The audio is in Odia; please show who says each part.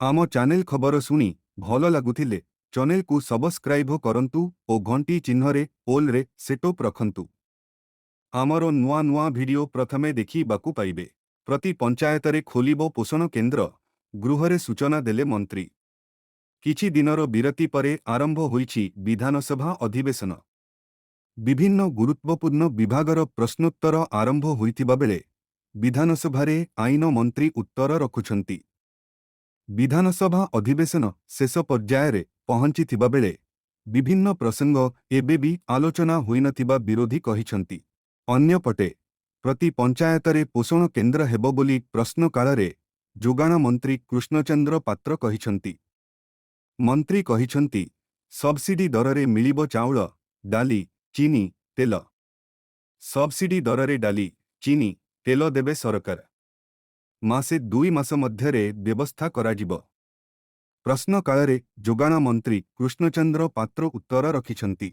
Speaker 1: ଆମ ଚ୍ୟାନେଲ ଖବର ଶୁଣି ଭଲ ଲାଗୁଥିଲେ ଚ୍ୟାନେଲକୁ ସବସ୍କ୍ରାଇବ କରନ୍ତୁ ଓ ଘଣ୍ଟି ଚିହ୍ନରେ ଓଲରେ ସେଟଅପ୍ ରଖନ୍ତୁ। ଆମର ନୂଆ ନୂଆ ଭିଡିଓ ପ୍ରଥମେ ଦେଖିବାକୁ ପାଇବେ। ପ୍ରତି ପଞ୍ଚାୟତରେ ଖୋଲିବ ପୋଷଣ କେନ୍ଦ୍ର, ଗୃହରେ ସୂଚନା ଦେଲେ ମନ୍ତ୍ରୀ। କିଛି ଦିନର ବିରତି ପରେ ଆରମ୍ଭ ହୋଇଛି ବିଧାନସଭା ଅଧିବେଶନ। ବିଭିନ୍ନ ଗୁରୁତ୍ୱପୂର୍ଣ୍ଣ ବିଭାଗର ପ୍ରଶ୍ନୋତ୍ତର ଆରମ୍ଭ ହୋଇଥିବା ବେଳେ ବିଧାନସଭାରେ ଆଇନ ମନ୍ତ୍ରୀ ଉତ୍ତର ରଖୁଛନ୍ତି। ବିଧାନସଭା ଅଧିବେଶନ ଶେଷ ପର୍ଯ୍ୟାୟରେ ପହଞ୍ଚିଥିବା ବେଳେ ବିଭିନ୍ନ ପ୍ରସଙ୍ଗ ଏବେ ବି ଆଲୋଚନା ହୋଇନଥିବା ବିରୋଧୀ କହିଛନ୍ତି। ଅନ୍ୟପଟେ ପ୍ରତି ପଞ୍ଚାୟତରେ ପୋଷଣ କେନ୍ଦ୍ର ହେବ ବୋଲି ପ୍ରଶ୍ନକାଳରେ ଯୋଗାଣ ମନ୍ତ୍ରୀ କୃଷ୍ଣଚନ୍ଦ୍ର ପାତ୍ର କହିଛନ୍ତି। ମନ୍ତ୍ରୀ କହିଛନ୍ତି, ସବସିଡି ଦରରେ ମିଳିବ ଚାଉଳ, ଡାଲି, ଚିନି, ତେଲ। ସବସିଡି ଦରରେ ଡାଲି, ଚିନି, ତେଲ ଦେବେ ସରକାର। ମାସେ 2 ମାସ ମଧ୍ୟରେ ବ୍ୟବସ୍ଥା କରାଯିବ। ପ୍ରଶ୍ନକାଳରେ ଯୋଗାଣ ମନ୍ତ୍ରୀ କୃଷ୍ଣଚନ୍ଦ୍ର ପାତ୍ର ଉତ୍ତର ରଖିଛନ୍ତି।